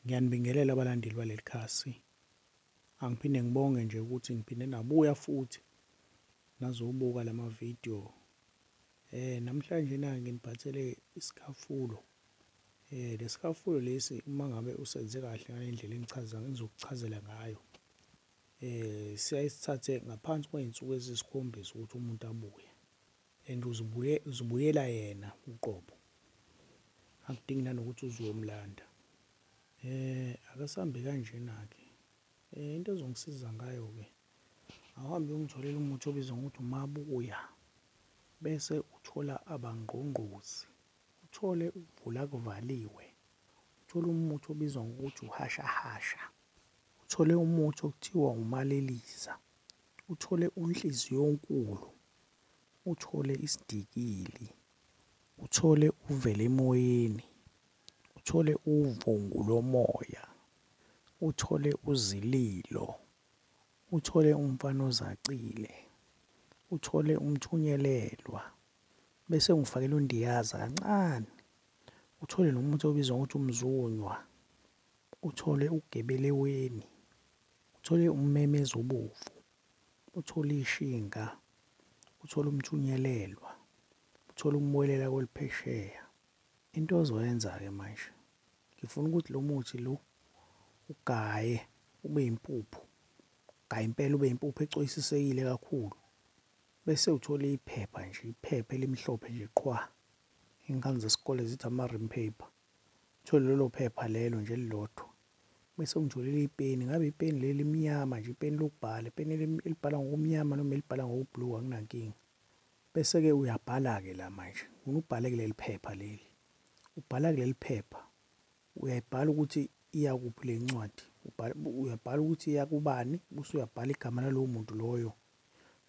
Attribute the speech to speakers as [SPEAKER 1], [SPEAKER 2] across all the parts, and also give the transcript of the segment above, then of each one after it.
[SPEAKER 1] Ngiyanibingelela abalandeli baleli khasi. Angiphinde ngibonge nje ukuthi ngiphinde nabuya futhi nazobuka lama video. Namhlanje na nginiphathele isikhafulo. Lesikhafulo lesi uma ngabe usenze kahle ngale ndlela engichaza ngizokuchazela ngayo. Siyaye sithathe ngaphansi kwey'nsuku eziyisikhombisa ukuthi umuntu abuye and uzibuyela yena uqobo. Akudingi nanokuthi uze uyomlanda. Ake sihambe kanjena-ke. Into ozongisiza ngayo-ke, awuhambe uyongitholela umuthi obizwa ngokuthi umabuya, bese uthola abangqongqozi, uthole uvula kuvaliwe, uthole umuthi obizwa ngokuthi uhashahasha, uthole umuthi okuthiwa umaleliza, uthole unhliziyonkulu, uthole isidikili, uthole uvele emoyeni, uthole uvungu lomoya, uthole uzililo, uthole umfana ozacile, uthole umthunyelelwa, bese ungifakela undiyaza kancane, uthole nomuthi obizwa ngokuthi umzunywa, uthole ugebeleweni, uthole ummemezi obovu, uthole ishinga, uthole umthunyelelwa, uthole umwelela kweliphesheya. Into ozoyenza-ke manje, ngifuna ukuthi lo muthi lo ugaye ube impuphu, ugaye impela ube impuphu ecoyisisekile kakhulu. Bese uthola iphepha nje, iphepha elimhlophe nje qhwa. Iy'ngane zesikole zithi ama-rim paper. Uthole lelo phepha lelo nje elilodwa. Bese ungitholela ipeni, ngabe ipeni leli elimnyama nje, ipeni lokubhala, ipeni elibhala ngokumnyama noma elibhala ngoku-blue akunankinga. Bese-ke uyabhala-ke la manje, ngifuna ubhale kuleli phepha leli. Ubhala kuleli phepha, uyayibhala ukuthi iya kuphi le ncwadi, uyabhala ukuthi iya kubani, bese uyabhala igama lalowo muntu loyo,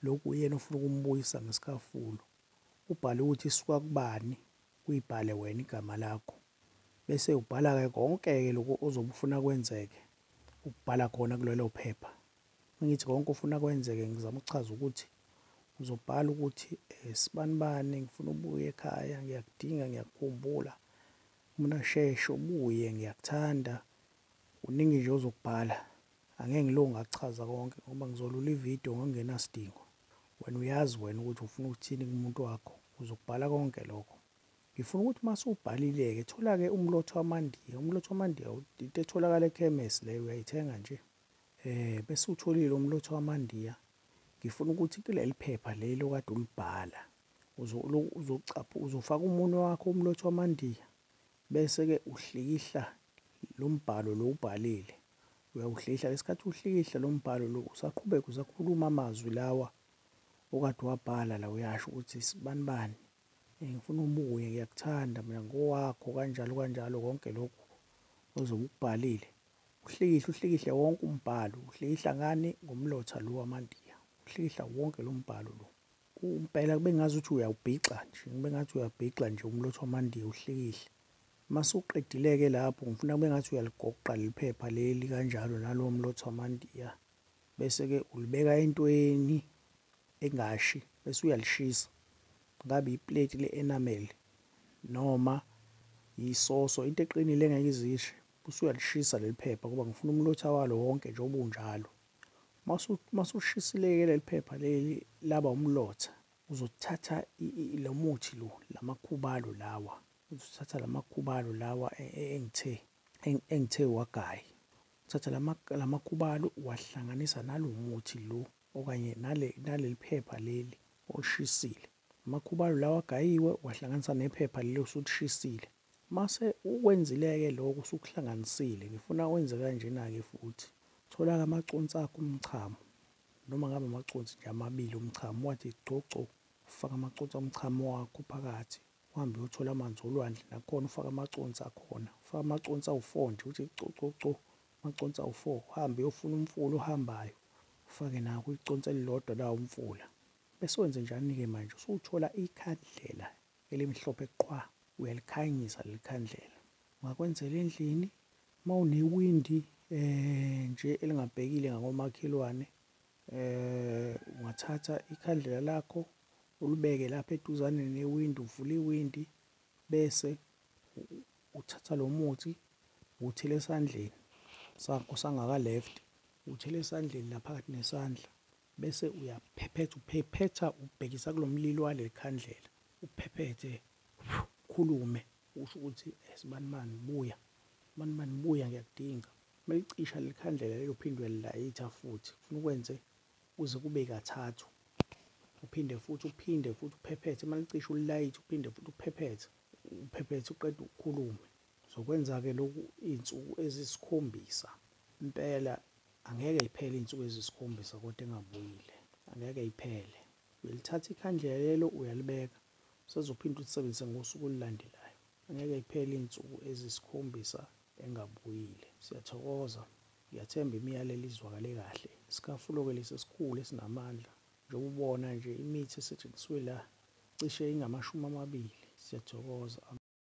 [SPEAKER 1] lokhu uyena ofuna ukumbuyisa ngesikhafulo. Ubhale ukuthi isuka kubani, uyibhale wena igama lakho. Bese ubhala-ke konke-ke lokhu ozobe ufuna kwenzeke, ukubhala khona kulelo phepha. Uma ngithi konke ofuna kwenzeke ngizama ukuchaza ukuthi uzobhala ukuthi sibanibani ngifuna ubuye ekhaya, ngiyakudinga, ngiyakukhumbula. Mina sheshe ubuye ngiyakuthanda. Kuningi nje ozokubhala. Angeke ngilokhu ngakuchaza konke ngoba ngizolula ividiyo ngokungenasidingo. Wena uyazi wena ukuthi ufuna ukuthini kumuntu wakho, uzokubhala konke lokho. Ngifuna ukuthi uma usubhalile-ke, thola-ke umlotha wamaNdiya. Umlotha wamaNdiya into etholakala ekhemesi leyo, uyayithenga nje. Bese utholile umlotha wamaNdiya, ngifuna ukuthi kuleli phepha leli okade ulibhala, uzofaka umunwe wakho umlotha wamaNdiya, bese-ke uhlikihla lo mbhalo lo ubhalile. Uyawuhlikihla, lesikhathi uhlikihla lo mbhalo lo usaqhubeka usakhuluma amazwi lawa okade uwabhala la, uyasho ukuthi sibanibani, ngifuna ubuye, ngiyakuthanda mina ngowakho, kanjalo kanjalo konke lokhu ozobe ukubhalile. Uhlikihle uhlikihle wonke umbhalo, uhlikihla ngani? Ngomlotha lo wamaNdiya. Uhlikihla wonke lo mbhalo lo. Impela kube ngazuthi uyawubhixa nje, kube ngathi uyabhixa nje umlotha wamaNdiya uhlikihle. Mase uqedile-ke lapho ngifuna kube ngathi uyaligoqa leli phepha leli kanjalo nalowo mlotha wamaNdiya. Bese-ke ulibeka entweni engashi, bese uyalishisa. Ngabe ipleti le-enamel noma isoso, into eqinile engeke ize ishe. Bese uyalishisa leli phepha ngoba ngifuna umlotha walo wonke nje obunjalo. Mase ushisile-ke leli phepha leli laba umlotha, uzothatha lo muthi lo, lamakhubalo lawa, uzothatha lamakhubalo lawa engithe wagaye. Uthatha lamakhubalo uwahlanganisa nalo muthi lo okanye naleli phepha leli olishisile. Amakhubalo lawa agayiwe uwahlanganisa nephepha leli osulishisile. Mase ukwenzile-ke lokho usukuhlanganisile, ngifuna wenze kanjena-ke futhi. Thola-ke amaconsi akho omchamo, noma ngabe amaconsi nje amabili omchamo, uwathi gco gco, ufake amaconsi omchamo wakho phakathi. Uhambe uyothola amanzi olwandle nakhona ufake amaconsi akhona, ufake amaconsi awu-4 nje uthi gco gco gco, amaconsi awu-4. Uhambe uyofuna umfula ohambayo, ufake nakho iconsi elilodwa lawo umfula. Bese wenze njani-ke manje? Usuthola ikhandlela elimhlophe qhwa, uyalikhanyisa leli khandlela. Ungakwenzela endlini uma unewindi nje elingabhekile ngakomakhelwane, ungathatha ikhandlela lakho ulibeke lapha eduzane newindi, uvule iwindi bese uthatha lo muthi Uthele esandleni sakho sangaka left, uthele esandleni la phakathi nesandla, bese uyaphephetha, uphephetha ubhekisa kulo mlilo waleli khandlela, uphephethe, ukhulume, usho ukuthi sibanibani buya, sibanibani buya, ngiyakudinga. Melicisha leli khandlela lelo, uphinde uyalilayitha futhi. Kufuna ukwenze kuze kube kathathu. Uphinde futhi, uphinde futhi uphephethe, malicisha ulilayithe, uphinde futhi uphephethe, uphephethe uqede ukhulume. Uzokwenza-ke lokhu iy'nsuku eziyisikhombisa. Impela angeke yiphele iy'nsuku eziyisikhombisa kodwa engabuyile, angeke yiphele. Uyalithatha ikhandlela lelo uyalibeka, usezophinda ulisebenzise ngosuku olulandelayo. Angeke yiphele iy'nsuku eziyisikhombisa engabuyile. Siyathokoza, ngiyathemba imiyalelo izwakale kahle. Isikhafulo-ke lesi esikhulu esinamandla, njengoba ubona nje imithi esetshenziswe la cishe ingamashumi amabili. Siyathokoza.